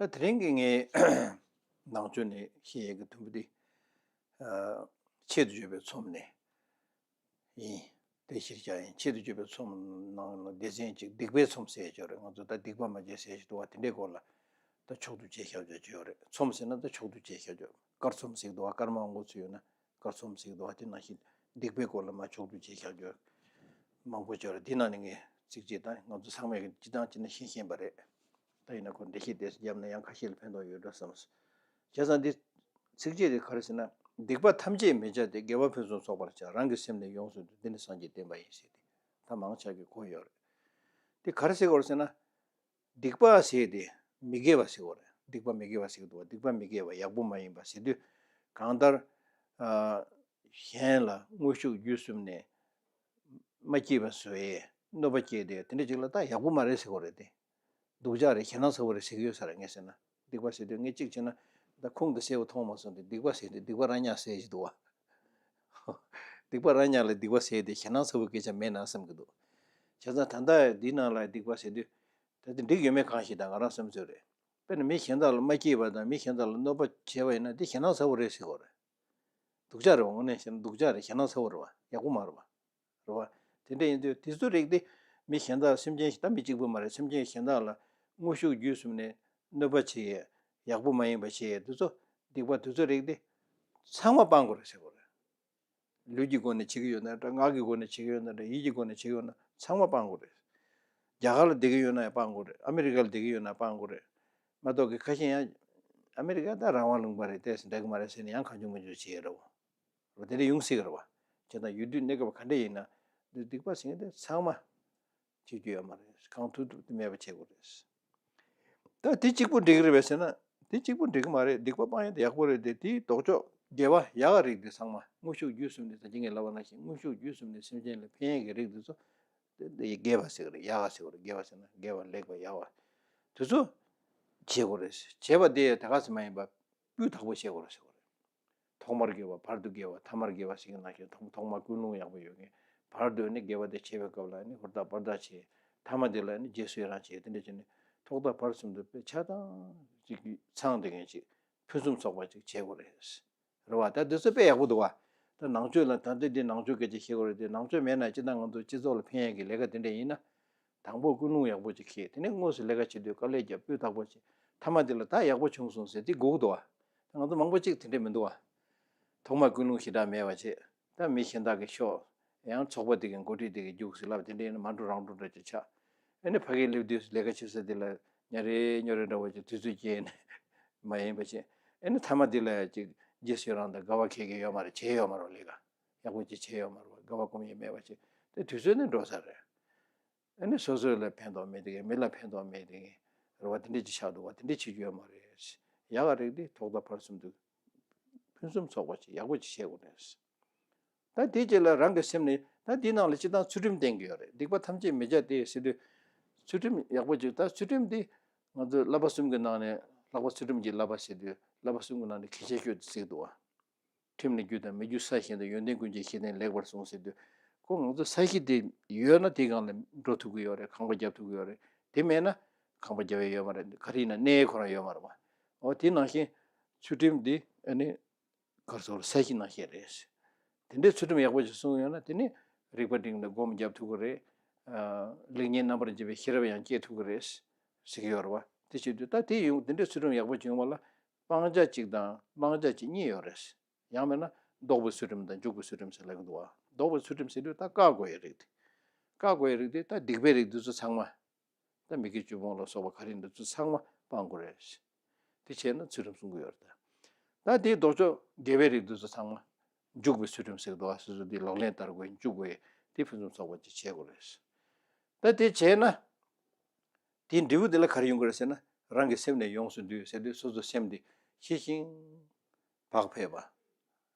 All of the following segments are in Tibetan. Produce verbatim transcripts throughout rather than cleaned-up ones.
ད་དེ་རིང་གི་ངའི་ནང་ཆོས་ནས་བཤད་ཡས་ཀྱི་དུམ་བུ་འདི། ཨ། ཆེད་དུ་བརྗོད་པའི་ཚོམས་ནས་ཡིན། དེ་གཞིར་བཞག་ཡིན། ཆེད་དུ་བརྗོད་པའི་ཚོམས་ནང་ལ་སྡེ་ཚན་གཅིག་སྡིག་པའི་ཚོམས་ཟེར་ཡས་ཡོད་རེད། ང་ཚོ་ད་སྡིག་པ་མ་བྱེད་ཟེར་ཞིག་འདུག་བ། དེ་འདྲའི་སྐོར་ལ་ད་ཕྱོགས་བསྡུས་བྱས་བཞག་ཡོད་ཡོད་རེད། ཚོམས་ཟེར་ན་ད་ཕྱོགས་བསྡུས་བྱས་བཞག་ཡོད། དཀར་ཚོམས་ཟེར་གྱི་འདུག་བ། དཀར་མ་འོང་གོ་ཚུལ་ཡོད་ན་དཀར་ཚོམས་ཟེར་གྱི་འདུག་བ། དེ་ནང་བཞིན་སྡིག་པའི་སྐོར་ལ་མར་ཕྱོགས་བསྡུས་བྱས་བཞག་ཡོད་མང་པོ་ཡོད་རེད། དེ་ནང་ནས་ངས་ཚིགས་བཅད་དང་། ང་ཚོ་ཚང་མས་སྤྱིར་བཏང་བྱས་ན་ཤེས་ཤེས་པ་རེད། ད་ཡིན་ན་ཁོ་འགྲེལ་བཤད་དེ་བརྒྱབ་ན་ཡང་ཁ་ཤས་ལ་ཕན་ཐོགས་ཡོད་འགྲོ་བསམ། བྱས་ཙང་འདི་ཚིགས་བཅད་དེ་ག་རེ་ཟེར་ན། སྡིག་པ་ཐམས་ཅད་མི་བྱ་སྟེ། དགེ་བ་ཕུན་སུམ་ཚོགས་པར་བྱ། རང་གི་སེམས་ནི་ཡོངས་སུ་འདུལ། འདི་ནི་སངས་རྒྱས་བསྟན་པ་ཡིན་ཟེར་ཏེ། ད་མང་ཆེ་གིས་གོ་ཡོད་རེད། དེ་ག་རེ་ཟེར་དགོས་རེད་ཟེར་ན། སྡིག་པ་ཟེར་དེ་མི་དགེ་བ་ཟེར་དགོས་རེད། སྡིག་པ་མི་དགེ་བ་ཟེར་གྱི་འདུག་བ། སྡིག་པ་མི་དགེ་བ་ཡག་པོ་མ་ཡིན་པ་ཟེར་དུས། གང་ལྟར། ཨ། གཞན་ལ་དངོས་ཤུགས་བརྒྱུད་གསུམ་ནས་མ་སྐྱིད་པ་བཟོ་ཡས། གནོད་པ་སྐྱེལ་དེ། དེ་འདྲ་ཅིག་ལ་ད་ཡག་པོ་མ་རེད་ཟེར་དགོས་རེད་དེ། སྡུག་ཅག་རེད། ཞེད་སྣང་ཚ་པོ་རེད་ཟེར་གྱི་ཡོད་ས་རེད། ངས་ཟེར་ན། སྡིག་པ་ཟེར་དུས་ངས་གཅིག་བྱས་ན། ད་ཁུངས་དེ་གསལ་པོ་མཐོང་མ་སོང་སྟེ། སྡིག་པ་ཟེར་དུས་སྡིག་པ་ར་ཉག་ཟེར་ཞིག་འདུག་བ། སྡིག་པ་ར་ཉག་ལ་སྡིག་པ་ཟེར་དེ་ཞེད་སྣང་ཚ་པོའི་སྐད་ཆ་མེད་ན་བསམ་གྱི་འདུག་བྱས་ཙང་ད་ལྟ་འདི་ནང་ལ་སྡིག་པ་ཟེར་དུས། ད་དེ་འགྲིག་ཡོད་མེད་གང་ཞིག་ད་ང་རང་བསམ་ཚོད་རེད། དཔེར་ན་མི་གཞན་དག་ལ་མ་སྐྱིད་པ་དང་མི་གཞན་དག་ལ་གནོད་པ་བྱས་པ་ཡིན་ན། དེ་ཞེད་སྣང་ཚ་པོ་རེད་ཟེར་དགོས་རེད། སྡུག་ཅག་རེད་བ། དངོས་གནས་བཤད་ན་སྡུག་ཅག་རེད། ཞེད་སྣང་ཚ་པོ་རེད་བ། ཡག་པོ་མ་རེད་བ། རེད་བ། དེ་འདྲ་ཡིན་དུས་དེ་ཚོའི་རིགས་དེ་མི་གཞན་དག་སེམས་ཅན་ཞིག་ད་མི་གཅིག་པུ་མ་རེད། སེམས་ཅན་གཞན་དག་ལ་དངོས་ཤུགས་བརྒྱུད་གསུམ་ནས་གནོད་པ་བྱེད་ཡས། ཡག་པོ་མ་ཡིན་པ་བྱེད་ཡས། དེ་ཚོ་སྡིག་པ་དེ་ཚོའི་རིགས་དེ་ཚང་མ་སྤང་དགོས་རེད་ཟེར་དགོས་རེད། ལུས་ཀྱི་སྒོ་ནས་བྱེད་ཀྱི་ཡོད་ན་འདྲ། ངག་གི་སྒོ་ནས་བྱེད་ཀྱི་ཡོད་ན་འདྲ། ཡིད་ཀྱི་སྒོ་ནས་བྱེད་ཀྱི་ཡོད་ན་ཚང་མ་སྤང་དགོས་རེད། རྒྱ་གར་ལ་བསྡད་ཀྱི་ཡོད་ན་ཡང་སྤང་དགོས་རེད། ཨ་མི་རི་ཀ་ལ་བསྡད་ཀྱི་ཡོད་ན་སྤང་དགོས་རེད། མ་གཏོགས་ཀྱི་ཁ་ཤས་ཡང་ཨ་མི་རི་ཀ་ད་རང་དབང་ལུང་པ་རེད། ཏོག་ཙམ་འདྲ་གི་མ་རེད་ཟེར་ནས་ཡང་གང་བྱུང་མང་བྱུང་བྱེད་ཡས་རེད་བ། དེ་འདྲ་ཡོང་སྲིད་ཀྱི་རེད་བ། བྱས་ཙང་ཡུལ་དུས་གནས་སྐབས་ག་འདྲ་ཡིན་ན། འདི་སྡིག་པ་ཟེར་མཁན་དེ་ཚང་མ་བྱེད་རྒྱུ་ཡོད་མ་རེད། གང་ཐུབ་ཐུབ་དེ་མེད་པ་བྱེད་དགོས་རེད། ད་དེ་གཅིག་པུ་འགྲིག་གི་རེད་པས་ཟེར་ན། དེ་གཅིག་པུ་འགྲིག་གི་མ་རེད། སྡིག་པ་སྤང་ཡས་དེ་ཡག་པོ་རེད་དེ། དེའི་ལྡོག་ཕྱོགས་དགེ་བ་ཡག་ག་རིགས་དེ་ཚང་མ། དངོས་ཤུགས་བརྒྱུད་གསུམ་ནས། ད་ཅི་ངས་ལབ་པ་ནང་བཞིན་དངོས་ཤུགས་བརྒྱུད་གསུམ་ནས་སེམས་ཅན་ལ་ཕན་ཡས་ཀྱི་རིགས་དེ་ཚོ། དེ་དེ་དགེ་བ་ཟེར་གི་རེད། ཡག་ག་ཟེར་གི་རེད། དགེ་བ་ཟེར་ན་དགེ་བ་ལེགས་པ་ཡག་པ་དེ་ཚོ་བྱེད་དགོས་རེད། བྱས་པ་དེ་ད་ག་ཟེ་མ་ཡིན་པ་སྤུས་དག་པོ་བྱེད་དགོས་རེད་ཟེར་གི་རེད། ཐོག་མར་དགེ་བ། བར་དུ་དགེ་བ། ཐ་མར་དགེ་བ་ཟེར་གྱི་ནང་བཞིན། ཐོག་ཐོག་མར་ཀུན་སློང་ཡག་པོ་ཡོད་མཁན། བར་དུ་ནི་དགེ་བ་དེ་བྱེད་པའི་སྐབས་ལ་ནི་ཧུར་ཐག་འབད་ཐག་བྱེད། ཐ་མ་དེ་ལ་ནི་རྗེས་སུ་ཡི་རང་བྱེད། དེ་འདྲ་བྱས་ནས་ཐོག་མཐའ་བར་གསུམ་དུ་དཔེ་ཆ་ཚང་ཅིག་ཚང་བསྡད་མཁན་ཅིག་ཕུན་སུམ་ཚོགས་པ་ཅིག་བྱེད་དགོས་རེད། རེད་བ། ད་འདི་ཚོ་དཔེ་ཡག་པོ་འདུག་བ། ད་ནང་ཆོས་ལ། ད་འདི་འདི་ནང་ཆོས་སྐད་ཆ་བཤད་དགོས་རེད་དེ། ནང་ཆོས་མེད་ན་སྤྱིར་བཏང་ང་ཚོ་སྤྱི་ཚོགས་ལ་ཕན་ཡས་ཀྱི་ལས་ཀ་དེ་འདྲ་ཡིན་ན། དང་པོ་ཀུན་སློང་ཡག་པོ་ཅིག་འཁྱེར། དེ་ནས་དངོས་སུ་ལས་ཀ་བྱེད་དུས་དཀའ་ལས་རྒྱབ། སྤུས་དག་པོ་བྱེད། ཐ་མ་དེ་ལ་ད་ཡག་པོ་བྱུང་སོང་ཟེར་དེ་དགོས་ཀྱི་འདུག་བ། ད་ང་ཚོ་མང་པོ་ཅིག་དེ་འདྲས་མི་འདུག་བ། ཐོག་མར་ཀུན་སློང་ཞེ་དྲག་མེད་པ་བྱེད། ད་མི་གཞན་དག་གིས་ཤོག། ཡང་ཚོགས་པ་དེ་གི་འགོ་ཁྲིད་དེ་གིས་རྒྱུགས་ཟེར་ལབ། དེ་འདྲས་ཡིན་ན་མ་འགྲོ་རང་འགྲོ་འདྲ་ཅིག་ཆགས། ཨ་ནི་ཕ་གིར་སླེབས་དུས་ལས་ཀ་བྱེད་ས་དེ་ལ་ཉ་རེ་ཉོ་རེ་འདྲ་བོ་ཅིག་དུས་ཚོད་སྐྱེལ་ནས་མ་ཡིན་པ་བྱེད། ཨ་ནི་ཐ་མ་དེ་ལ་ཅིག་རྗེས་སུ་ཡི་རང་དང་དགའ་བ་ཁྱད་ཀྱི་ཡོད་མ་རེད། བྱས་ཡོད་མ་རེད། ལས་ཀ་ཡག་པོ་ཅིག་བྱས་ཡོད་མ་རེད། དགའ་བ་སྒོམ་ཡས་མེད་པ་བྱེད། དེ་དུས་ཚོད་ནི་འགྲོ་ས་རེད། ཨ་ནི་སོ་སོ་ལ་ཕན་ཐོགས་མེད་དེ་གས། མི་ལ་ཕན་ཐོགས་མེད་དེ་གས། རེད་བ། དེ་འདྲས་ཅིག་ཆགས་འདུག་བ། དེ་འདྲས་བྱེད་རྒྱུ་ཡོད་མ་རེད། ཡག་ག་རིགས་དེ་ཐོག་མཐའ་བར་གསུམ་དུ་ཕུན་སུམ་ཚོགས་པ་ཅིག་ཡག་པོ་ཅིག་བྱེད་དགོས་རེད། ད་དེའི་རྗེས་ལ་རང་གི་སེམས་ནི། ད་འདིའི་ནང་ལ་སྤྱིར་བཏང་ཚུལ་ཁྲིམས་བསྟན་གྱི་ཡོད་རེད། སྡིག་པ་ཐམས་ཅད་མི་བྱ་སྟེ་ཟེར་དུས། ཚུལ་ཁྲིམས་ཡག་པོ་ཅིག་ད་ཚུལ་ཁྲིམས་འདི་ང་ཚོའི་བསླབ་པ་གསུམ་གྱི་ནང་ནས། ལྷག་པར་ཚུལ་ཁྲིམས་ཀྱི་བསླབ་པ་ཟེར་དུས་བསླབ་པ་གསུམ་གྱི་ནང་ནས་གལ་ཆེ་ཤོས་དེ་ཟེར་གྱི་འདུག་བ། ཁྲིམས་ནི་རྒྱུ་དང་མི་རྒྱུ་ས་གཞན་དང་། ཡོན་ཏན་ཀུན་གྱི་གཞི་རྟེན་ལེགས་པར་བཟུང་ཟེར་དུས། ཁོ་ང་ཚོ་ས་གཞི་དེ་ཡོད་ན་དེའི་སྒང་ལ་འགྲོ་ཐུབ་ཀྱི་ཡོད་རེད། ཁང་པ་རྒྱབ་ཐུབ་ཀྱི་ཡོད་རེད། དེ་མེད་ན་ཁང་པ་རྒྱབ་ཡས་ཡོད་མ་རེད། ག་རེ་ཡིན་ན་གནས་ཡས་ཁོ་རང་ཡོད་མ་རེད་བ། འོ་དེ་ནང་བཞིན་ཚུལ་ཁྲིམས་འདི་ཨ་ནི་ག་རེ་ཟེར། ས་གཞི་ནང་བཞིན་རེད། དེ་འདྲའི་ཚུལ་ཁྲིམས་ཡག་པོ་ཞིག་བསྲུངས་ཡོད་ན་དེ་ནི་རིག་པ་སྒྲིམ་ནས་སྒོམ་རྒྱབ་ཐུབ་ཀྱི་རེད། ཨ། ལེགས་ཉེས་རྣམ་པར་འབྱེད་པའི་ཤེས་རབ་ཡང་སྐྱེ་ཐུབ་ཀྱི་རེད་ཟེར་གྱི་ཡོད་རེད་བ། དེ་བྱེད་དུས་ད་དེ་ཡོང་། དེ་འདྲའི་ཚུལ་ཁྲིམས་ཡག་པོ་ཅིག་ཡོང་བ་ལ་སྤང་བྱ་གཅིག་དང་བླང་བྱ་གཅིག་གཉིས་ཡོད་རེད། ཡང་མིན་ན་ལྡོག་པའི་ཚུལ་ཁྲིམས་དང་འཇུག་པའི་ཚུལ་ཁྲིམས་ཟེར་ལབ་ཀྱི་འདུག་བ། ལྡོག་པའི་ཚུལ་ཁྲིམས་ཟེར་དུས་ད་བཀག་དགོས་ཡས་རིགས་དེ། བཀག་དགོས་ཡས་རིགས་དེ། ད་སྡིག་པའི་རིགས་འདི་ཚོ་ཚང་མ། ད་མི་དགེ་བཅུ་སྤོང་ལ་སོགས་པ་ག་རེ་འདི་ཚོ་ཚང་མ་སྤང་དགོས་རེད། དེ་བྱས་ན་ཚུལ་ཁྲིམས་སྲུང་གི་ཡོད་རེད། ད་དེའི་ལྡོག་ཕྱོགས་དགེ་བའི་རིགས་འདི་ཚོ་ཚང་མ། འཇུག་པའི་ཚུལ་ཁྲིམས་ཟེར་གྱི་འདུག་བ། སོ་སོ་དེ་ལག་ལེན་བསྟར་དགོས། འཇུག་དགོས། དེ་ཕུན་སུམ་ཚོགས་པ་ཅིག་བྱེད་དགོས་རེད། ད་དེ་བྱས་ན། དེའི་འབྲས་བུ་དེ་ལ་ག་རེ་ཡོང་གི་རེད་ཟེར་ན། རང་གི་སེམས་ནི་ཡོངས་སུ་འདུལ་ཟེར་དུས་སོ་སོའི་སེམས་དེ་ཞི་ཞིང་བག་ཕེབས་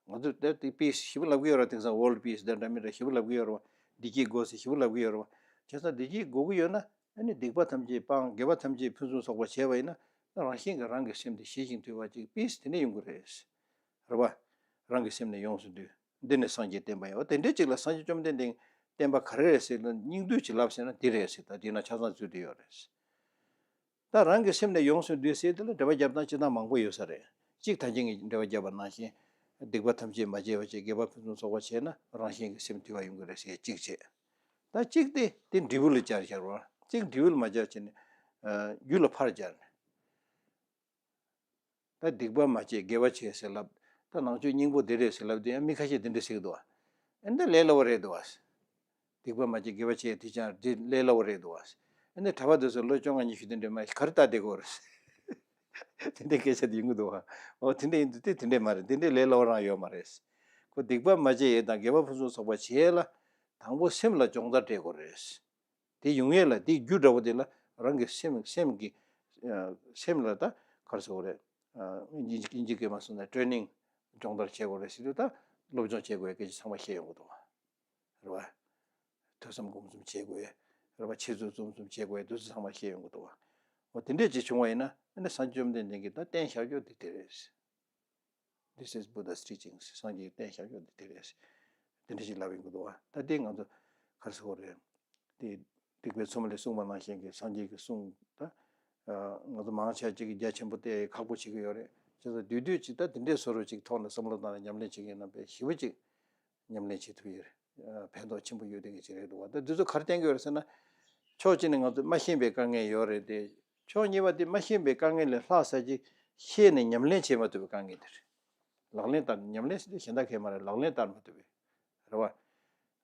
པ། ང་ཚོས་ད་དེ་པིས་ཞེ་པོ་ལབ་ཀྱི་ཡོད་རེད། དེང་སང་ཝོལ་ཌི་པིས་དེ་འདྲ་མི་འདྲ་ཞེ་པོ་ལབ་ཀྱི་ཡོད་རེད་བ། བདེ་སྐྱིད་དགོས་ཟེར་ཞེ་པོ་ལབ་ཀྱི་ཡོད་རེད་བ། བྱས་ཙང་བདེ་སྐྱིད་དགོས་ཀྱི་ཡོད་ན། ཨ་ནི་སྡིག་པ་ཐམས་ཅད་སྤང་། དགེ་བ་ཐམས་ཅད་ཕུན་སུམ་ཚོགས་པར་བྱས་པ་ཡིན་ན། རང་བཞིན་གྱིས་རང་གི་སེམས་དེ་ཞི་ཞིང་དུལ་བ་ཅིག་པིས་དེ་ནས་ཡོང་གི་རེད། རེད་བ། རང་གི་སེམས་ནི་ཡོངས་སུ་འདུལ། འདི་ནི་སངས་རྒྱས་བསྟན་པ་ཡིན། འོ་དེ་འདྲའི་ཅིག་ལ་སངས་རྒྱས་བཅོམ་ལྡན་འདས་བསྟན་པ་ག་རེ་རེད་ཟེར་ན། སྙིང་བསྡུས་ཅིག་ལབ་ཟེར་ན་འདི་རེད་ཟེར། ད་འདི་ན་ཆ་ཚང་ཚུད་དེ་ཡོད་རེད། ད་རང་གི་སེམས་ནས་ཡོངས་སུ་འདུལ་ཟེར་དེ་ལ་འགྲེལ་པ་རྒྱབ་སྟངས་ཅི་ལྟར་མང་པོ་ཡོད་ས་རེད། གཅིག་ད་གིན་གྱི་འགྲེལ་པ་བརྒྱབ་པ་ནང་བཞིན། སྡིག་པ་ཐམས་ཅད་མ་བྱས་པ་བྱས། དགེ་བ་ཕུན་སུམ་ཚོགས་པ་བྱས་ན་རང་བཞིན་གྱིས་སེམས་དུལ་བ་ཡོང་གི་རེད་ཟེར་གཅིག་བྱས། ད་གཅིག་དེ་དེ་འབྲས་བུ་ལ་སྦྱར་བྱས་པ། གཅིག་འབྲས་བུ་ལ་མ་སྦྱར་བྱས་ནས་རྒྱུ་ལ་ཕར་སྦྱར་ནས། ད་སྡིག་པ་མ་བྱས་དགེ་བ་བྱས་ཟེར་ལབ། ད་ནང་ཆོས་སྙིང་པོ་འདི་རེད་ཟེར་ལབ་དུས་ཡང་མི་ཁ་ཤས་འདི་འདྲ་ཟེར་གི་འདུག་བ། ཨེ་འདི་ལས་སླ་བོ་རེད་འདུག་བ། སྡིག་པ་མ་བྱས་དགེ་བ་བྱས་དེ་ཅང་འདི་ལས་སླ་བོ་རེད་འདུག་བ། ཨེ་འདི་གྲྭ་པ་འདི་ཚོ་ལོ་བཅོ་ལྔ་ཉི་ཤུ་དེ་འདྲ་མ་ག་རེ་ལྟ་བསྡད་དགོས་རེད། དེ་འདྲའི་སྐད་ཆ་དེ་ཡོང་གི་འདུག་བ། འོ་དེ་འདྲ་ཡིན་དུས་དེ་དེ་འདྲ་མ་རེད། དེ་འདྲའི་ལས་སླ་བོ་རང་ཡོད་མ་རེད། ཁོ་སྡིག་པ་མ་བྱས་ཡས་དང་དགེ་བ་ཕུན་སུམ་ཚོགས་པ་བྱས་ལ། དང་པོ་སེམས་ལ་སྦྱོང་བརྡར་སྤྲད་དགོས་རེད། དེ་ཡོང་ཡས་ལ་དེའི་རྒྱུ་འདྲ་བོ་དེ་ལ་རང་གི་སེམས་སེམས་ཀྱི་ཨ་སེམས་ལ་ད་ག་རེ་ཟེར་དགོས་རེད། ཨ་དབྱིན་ཇི་དབྱིན་ཇི་སྐད་མ་སོང་ན་ཊེ་ནིང་སྦྱོང་བརྡར་བྱེད་དགོས་རེད་ཟེར་དུས། ད་སློབ་སྦྱོང་བྱེད་དགོས་ཡས་སྐད་ཆ་ཚང་མ་བཤད་ཡོང་གི་འདུག་བ། རེད་བ། ཐོས་བསམ་སྒོམ་གསུམ་བྱེད་དགོས་ཡས། རེད་བ། འཆད་རྩོད་རྩོམ་གསུམ་བྱེད་དགོས་ཡས། དེ་ཚོ་ཚང་མ་བཤད་ཡོང་གི་འདུག་བ། འོ་དེ་འདྲས་ཅིག་བྱུང་བ་ཡིན་ན། ཨ་ནི་སངས་རྒྱས་བཅོམ་ལྡན་འདས་ཀྱིས་ད་བསྟན་བཞག་རྒྱུ་དེ་དེ་རེད། This is Buddha's teachings. སངས་རྒྱས་ཀྱི་བསྟན་བཞག་རྒྱུ་འདི་དེ་རེད། དེ་འདྲ་ཞིག་ལབ་ཡོང་གི་འདུག་བ། ད་དེ་ང་ཚོ་ག་རེ་ཟེར་དགོས་རེད། དེ་སྡིག་པའི་མཚོ་མོ་ལས་གསུངས་པ་ནང་བཞིན་གྱི་སངས་རྒྱས་ཀྱི་གསུང་ད། ཨ་ང་ཚོ་མང་ཆེ་ཅིག་གིས་རྒྱ་ཆེན་པོ་བལྟ་ཡས་ཁག་པོ་བྱེད་ཀྱི་ཡོད་རེད། བྱས་ཙང་བསྡུས་བསྡུས་ཅིག་ད་དེ་འདྲའི་བཟོ་འདྲ་ཅིག་ཐོག་ནས་བསམ་བློ་བཏང་ནས་ཉམས་ལེན་བྱེད་མཁན་རྣམ་པས་ཞེ་པོ་ཅིག་ཉམས་ལེན་བྱེད་ཐུབ་ཡོད་རེད། ཕན་ཐོགས་ཆེན་པོ་ཡོད་བསྡད་མཁན་ཅིག་རེད་འདུག་བ། ད་འདི་ཚོ་ག་རེ་བསྟན་གྱི་ཡོད་རེད་ཟེར་ན། ཕྱོགས་གཅིག་ནས་ང་ཚོ་མ་ཤེས་པའི་དཀའ་ངལ་ཡོད་རེད་དེ། ཕྱོགས་གཉིས་པ་དེ་མ་ཤེས་པའི་དཀའ་ངལ་ལས་ལྷག་ས་ཅིག་ཤེས་ནས་ཉམས་ལེན་བྱེད་མ་ཐུབ་པའི་དཀའ་ངལ་དེ་རེད། ལག་ལེན་བསྟར། ཉམས་ལེན་ཟེར་དུས་གཞན་དག་གས་མ་རེད། ལག་ལེན་བསྟར་མ་ཐུབ་པའི། རེད་བ།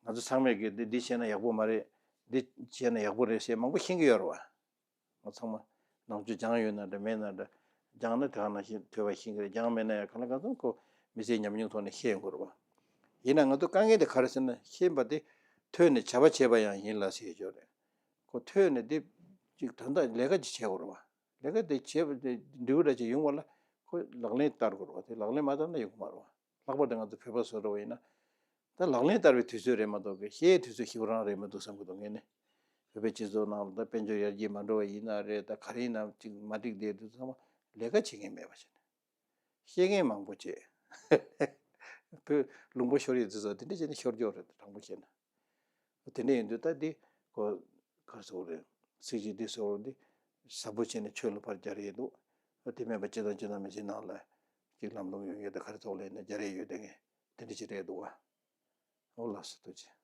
ང་ཚོ་ཚང་མས་ཀྱི་འདི་འདི་བྱས་ན་ཡག་པོ་མ་རེད། འདི་བྱས་ན་ཡག་པོ་རེད་ཟེར་མང་པོ་ཤེས་ཀྱི་ཡོད་རེད་བ། ང་ཚང་མ་ནང་ཆོས་སྦྱངས་ཡོད་ན་འདྲ་མེད་ན་འདྲ། སྦྱངས་ན་དེ་ག་ནང་བཞིན་ཐོས་པ་ཤེས་ཀྱི་རེད། སྦྱངས་མེད་ན་ཡང་གང་ལ་གང་འཚམ་ཁོ་མི་ཚེའི་ཉམས་མྱོང་ཐོག་ནས་ཤེས་ཡོང་གི་རེད་བ། ཡིན་ན་ང་ཚོ་དཀའ་ངལ་དེ་ག་རེ་ཟེར་ན། ཤེས་པ་དེ་ཐོས་ནས་བྱ་བ་བྱེད་པ་ཡང་ཡིན་ལ་ཟེར་ཡོད་རེད། ཁོ་ཐོས་ནས་དེ་ཅིག་ད་ལྟ་ལས་ཀ་ཅིག་བྱེད་དགོས་རེད་བ། ལས་ཀ་དེ་བྱེད་པ་དེ་འབྲས་བུ་འདྲ་ཅིག་ཡོང་བ་ལ་ཁོ་ལག་ལེན་བསྟར་དགོས་རེད་བ། དེ་ལག་ལེན་མ་བསྟར་ན་ཡོང་གི་མ་རེད་བ། ལྷག་པར་དུ་ང་ཚོ་བོད་པ་བཟོ་འདྲ་བ་ཡིན་ན། ད་ལག་ལེན་བསྟར་བའི་དུས་ཚོད་རེད་མ་གཏོགས་ཀྱི་བཤད་དུས་ཚོད་ཞེ་པོ་རང་རེད་མི་འདུག་བསམ་གྱི་འདུག་ངས་ནི། བོད་པའི་སྤྱི་ཚོགས་ནང་ལ་ད་དཔལ་འབྱོར་ཡར་རྒྱས་མ་འགྲོ་བ་ཡིན་ན་རེད། ད་ག་རེ་ཡིན་ན་ཅིག་མ་འགྲིག་བསྡད་དུས་ཚང་མ་ལས་ཀ་བྱེད་མཁན་མེད་པ་བྱས་ནས། བཤད་མཁན་མང་པོ་བྱས། བོད་ལུང་པ་ཤོར་ཡས་དུས་ཚོད་དེ་འདྲ་བྱས་ནས་ཤོར་འགྱོག་རེད། དྲང་པོ་བཤད་ན། དེ་འདྲ་ཡིན་དུས་ད་འདི་ཁོ་ག་རེ་ཟེར་དགོས་རེད། ཚིག་གཅིག་འདི་ཟེར་བ་འདི་ཟབ་པོ་བྱས་ནས་ཆོས་ལ་ཕར་སྦྱར་ཡས་འདུག་དེ་མིན་པ་སྤྱིར་བཏང་སྤྱིར་བཏང་མི་ཚེའི་ནང་ལ་ཅིག་ལམ་ལྷོང་ཡོང་ཡས་དང་ག་རེ་ཐོག་ལ་ཡིན་ན་སྦྱར་ཡས་ཡོད་དེ། ངས་དེ་འདྲ་ཅིག་རེད་འདུག་བ། འོ་ལགས་སོ། ཐུགས་རྗེ་ཆེ།